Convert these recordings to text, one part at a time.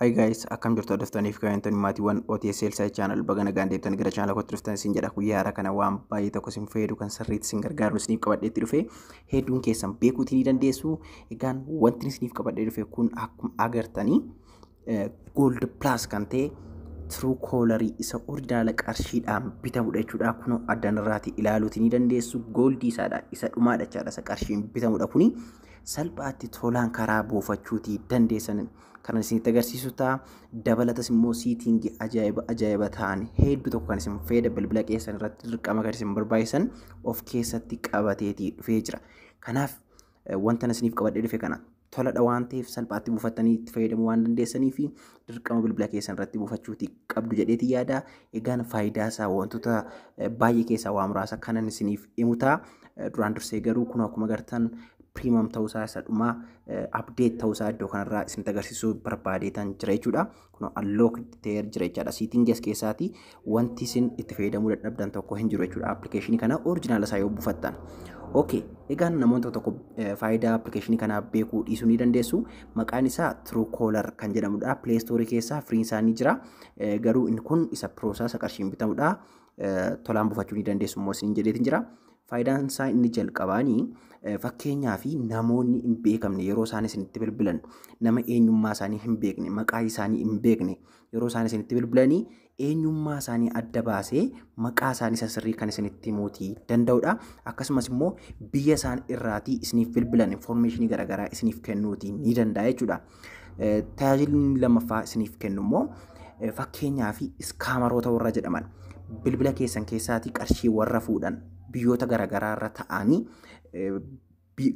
Hi guys, akkam jirtu hordoftaniif kabajamtoonni maatiiwwan OTS Sales Channel? Baga nagaan deebitanii gara channel kootti dhuftan isin jedha. Guyyaa haaraa kana waan baay'ee tokko isin fayyadu kan sirriitti isin gargaaru isiniif qabadheetti dhufe. Hedduun keessan beekuutii ni dandeessu. Egaan wanti isiniif qabadhee dhufe kun akkuma agartanii Gold Plus kan ta'e Truecaller isa original qarshiidhaan bitamudha jechuudha. Kun addaan irraati ilaaluutii ni dandeessu. Gold isaadha, isa dhumaadha jechaadha, isa qarshiin bitamudha kuni. Salphaatti tolaan karaa buufachuutii dandeessan kan isinitti agarsiisu ta'a. Dabalatas immoo setting ajaa'iba ajaa'iba ta'an hedduu tokko kan isin fayyada bilbila keessan irratti dirqama kan isin barbaachisan of keessatti qabateetii dhufee jira. Kanaaf wanta isiniif qabadhee dhufe kana toladha waan ta'eef salphaatti buufattanii itti fayyadamuu waan dandeessanii fi dirqama bilbila keessan irratti buufachuutii qabdu jedheeti yaada. Egaan faayidaa isaa wantoota baay'ee keessaa waa muraasa kanan isiniif himu ta'a. Duraan dursee garuu kun akkuma agartan premium ta'uusaa, isa dhumaa update ta'uusaa iddoo kanarraa isinitti agarsiisuu barbaadeetan jira jechuudha. Kun unlock ta'ee jira jechaadha. Setting as keessaati wanti isin itti fayyadamuu dadhabdan tokko hin jiru jechuudha. Appilikeeshinii kana original isaa yoo buufattan. Okay, egaan namoonni tokko faayidaa appilikeeshinii kanaa beekuu dhiisuu ni dandeessu. Maqaan isaa Truecaller kan jedhamudha. Play Store keessaa free isaa ni jira. Garuu inni kun isa pro isa qarshiin bitamudha. Tolaan buufachuu ni dandeessu immoo isin jedheetin jira. Faayidaan isaa inni jalqabaanii, fakkeenyaa fi namoonni hin beekamne yeroo isaan isinitti bilbilan, nama eenyummaa isaanii hin beekne, maqaa isaanii hin beekne yeroo isaan isinitti bilbilanii, eenyummaa isaanii adda baasee maqaa isaanii isa sirrii kan isinitti himuutii danda'udha. Akkasumas immoo biyya isaan irraatii isiniif bilbilan information garaagaraa isiniif kennuutii ni danda'a jechuudha. Tajaajilli lammaffaa isiniif kennu immoo, fakkeenyaa fi scammeroota warra jedhaman, bilbila keessan keessaatii qarshii warra fuudhan, biyyoota garaagaraa irra ta'anii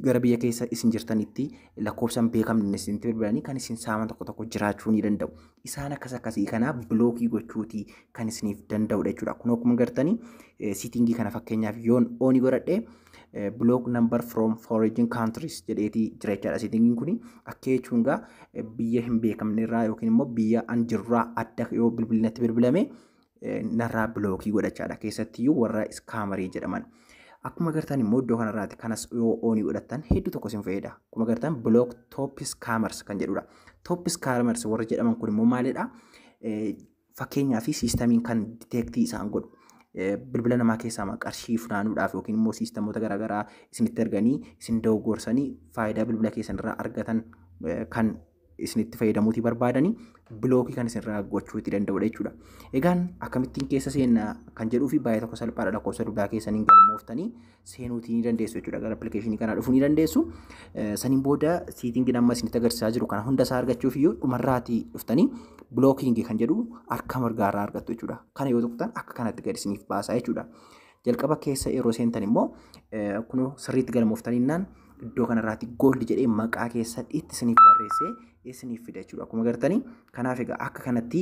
gara biyya keessa isin jirtanitti lakkoofsa hin beekamne isinitti bilbilanii kan isin saaman tokko tokko jiraachuu ni danda'u. Isaan akkas akkasii kana block gochuutii kan isiniif danda'udha jechuudha. Kun akkuma agartanii setting kana fakkeenyaaf yoon on godhadhe, "block number from foreign countries" jedheetii jira jechaadha. Settingiin kuni akka jechuun gaa biyya hin beekamne irraa yookiin immoo biyya an jirurraa adda yoo bilbilinatti bilbilame narraa block godhachaadha. Keessattiyyuu warra scammer jedhaman. Akkuma agartan immoo iddoo kanarraati kanas yoo on godhattan hedduu tokko isin fayyada. Akkuma agartan "block top scammers" kan jedhudha. Top scammers warra jedhaman kun immoo maalidha? Fakkeenyaa fi systemiin kan detect isaan godhu. Bilbila namaa keessaa qarshii funaanuudhaaf yookiin immoo systemoota garaagaraa isinitti erganii isin dogogorsanii faayidaa bilbila keessan irraa argatan kan isinitti fayyadamuutii barbaadanii block kan isinirraa gochuutii danda'udha jechuudha. Egaan akkamittiin keessa seenna kan jedhuu fi baay'ee tokko salphaadha. Lakkoofsa bilbilaa keessaniin galmooftanii seenuutii ni dandeessu jechuudha. Gara appilikeeshinii kanaa dhufuu ni dandeessu. Saniin booda settingiin amma isinitti agarsiisaa jiru kana hunda isaa argachuuf iyyuu dhumarraatii dhuftanii "blocking" kan jedhu harka mirgaarraa argattu jechuudha. Kana yoo tuqxan akka kanatti gadi isiniif baasaa jechuudha. Jalqaba keessa yeroo seentan immoo kunoo sirriitti galmooftaniinnaan iddoo kanarraatti gold jedhee maqaa keessa itti isiniif barreessee isiniif fida jechuudha. Akkuma agartanii kanaaf egaa akka kanatti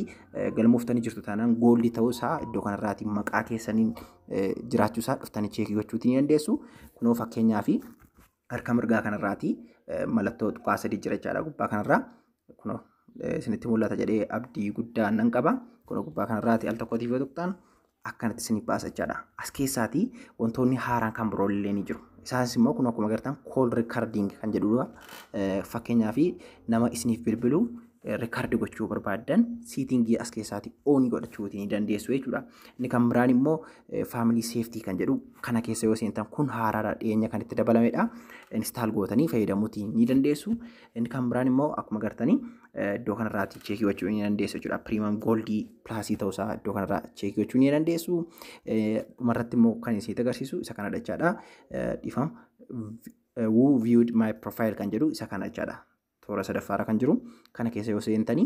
galmooftanii jirtu taanaan gold ta'uu isaa iddoo kanarraatti maqaa keessaniin jiraachuu isaa dhuftanii check gochuutii ni dandeessu. Kunoo fakkeenyaa fi harka mirgaa kanarraatti mallattoo tuqaa sadii jira jechaadha gubbaa kanarraa. Kunoo isinitti mul'ata jedhee abdii guddaa nan qaba. Kunoo gubbaa kanarraatti al tokkotiif yoo tuqxan akkanatti isiniif baasa jechaadha. As keessaatii wantoonni haaraan kan biroo illee ni jiru. Isaanis immoo kun akkuma agartan "call recording" kan jedhudha. Fakkeenyaaf nama isiniif bilbilu record gochuu barbaaddan setting as keessaatti on godhachuutii ni dandeessu jechuudha. Inni kan biraan immoo "family safety" kan jedhu kana keessa yoo seentan, kun haaraadha, dhiyeenya kan itti dabalamedha. Install gootanii fayyadamuutii ni dandeessu. Inni kan biraan immoo akkuma agartanii iddoo kanarraatti check gochuu ni dandeessu jechuudha. Premium Gold Plus ta'uusaa iddoo kanarraa check gochuu ni dandeessu. Dhumarratti immoo kan isinitti agarsiisu isa kanadha jechaadha. Dhiifama. "Who viewed my profile" kan jedhu isa kana jechaadha. Toora sadaffaarra kan jiru kana keessa yoo seentanii,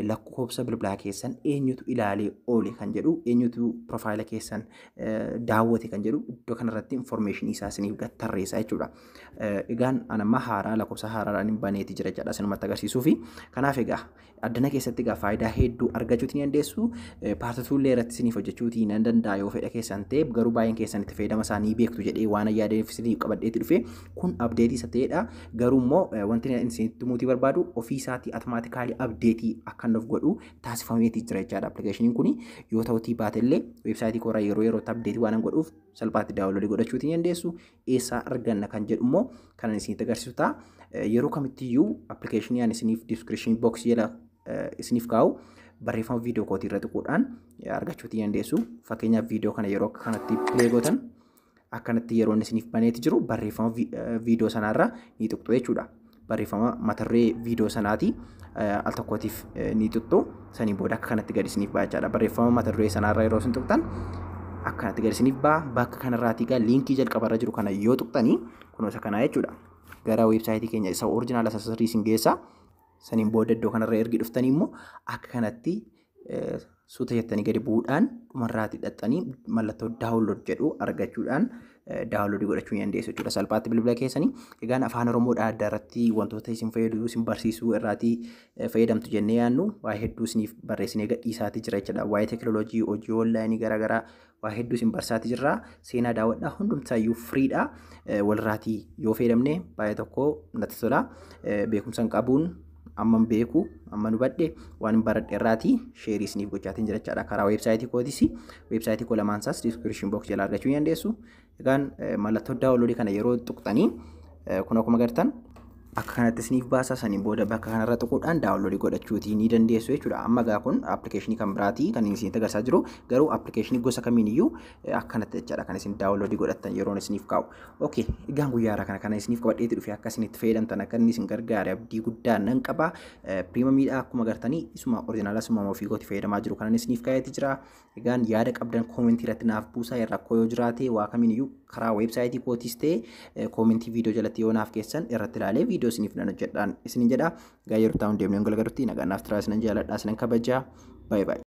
lakkoofsa bilbilaa keessan eenyutu ilaalee oole kan jedhu, eenyutu profile keessan daawwate kan jedhu iddoo kanarratti information isaa isiniif tarreessa jechuudha. Egaan an amma haaraa lakkoofsa haaraadhaan hin baneeti jira jechaadha isinumatti agarsiisuufi. Kanaaf egaa addana keessatti egaa faayidaa hedduu argachuuti ni dandeessu. Part twollee irratti isiniif hojjechuuti nan danda'a yoo fedha keessan ta'e, garuu baay'een keessan itti fayyadama isaanii beektu jedhee waan yaadeef isiniif qabadheetti dhufe. Kun update isa ta'edha. Garuu immoo wanti isinitti himuutii barbaadu, ofii isaatii automatically update akka inni of godhu taasifameeti jira jechaadha. Appilikeeshiniin kun yoo ta'utii baatellee website koorraa yeroo yerootti update waan godhuuf salphaatti download godhachuutii ni dandeessu. Eessaa arganna kan jedhu immoo kanan isinitti agarsiisu ta'a. Yeroo kamittiyyuu appilikeeshinii ani isiniif description box jala isiniif kaa'u barreeffama viidiyoo kootii irra tuquudhaan argachuutii dandeessu. Fakkeenyaaf viidiyoo kana yeroo akka kanatti play gootan akkanatti yeroo inni isiniif baneeti jiru barreeffama viidiyoo sanaarra ni tuqxu jechuudha. Barreeffama mata duree viidiyoo sanaati al tokkootiif ni tuqxu. Saniin booda akka kanatti gadi isiniif ba'a jechaadha. Barreeffama mata duree sanaarra yeroo isin tuqxan akkanatti gadi isiniif ba'a. Bakka kanarraatii egaa liinkii jalqabarra jiru kana yoo tuqxanii kunoo isa kanaa jechuudha. Gara weebsaayitii keenya isa orijinaala isa sirrii isin geessa. Saniin booda iddoo kanarra ergi dhuftanii immoo akka kanatti suuta jettanii gadi bu'uudhaan dhumarraatii dhaxxanii mallattoo download jedhu argachuudhaan downloadii godhachuu ni dandeessu jechuudha. Salphaatti bilbila keessanii egaan afaan Oromoodhaan adda irratti wantoota isin fayyadu isin barsiisuu irraatii fayyadamtu jennee yaadnu waa hedduu isiniif barreessinee gadhiisaatii jira jechuudha. Waa'ee teekinooloojii, hojii onlaayinii garaagaraa waa hedduu isin barsiisaatii jirra. Seenaa daawwadhaa hundumtaayyuu firiidha. Walirraatii yoo fayyadamne baay'ee tokko natti tola. Beekumsa hin qabuun amman beeku amman hubadhe waan baradhe irraatii sheerii isiniif gochaatiin jira jechaadha. Karaa weebsaayitii kootis weebsaayitii koo lamaan isaas diskiripshin boks jalaa argachuu ni dandeessu. Egaan mallattoo daawunloodii kana yeroo tuqxanii kun akkuma agartan akka kanatti isiniif baasa. Saniin booda bakka kanarra tuquudhaan daawunloodii godhachuutii ni dandeessu jechuudha. Amma egaa kun appilikeeshinii kan biraatii kan isinitti agarsiisaa jiru garuu appilikeeshinii gosa kamiin iyyuu akkanatti jechaadha kan isin daawunloodii godhattan yeroon isiniif kaa'u. Okay, egaan guyyaa har'aa kana kana isiniif qabadheeti dhufe akka isin itti fayyadamtan akka inni isin gargaare abdii guddaa nan qaba. Piriimamiidha akkuma agartanii isuma orijinaala isuma ofii kooti fayyadamaa jiru kanan isiniif kaa'eeti jira. Egaan yaada qabdan koomentii irratti naaf buusaa rakkoo yoo jiraate waa kamiin iyyuu karaa weebsaayitii kootiis ta'e koomentii viidiyoo jalatti yoo naaf keessan irratti ilaalee viidiyoo isiniif nan hojjedhaan isinin jedha. Egaa yeroo taa'uun deemnee galgalutti nagaan naaf turaa isinan jaaladhaa isinan kabajaa. Baay'ee baay'ee.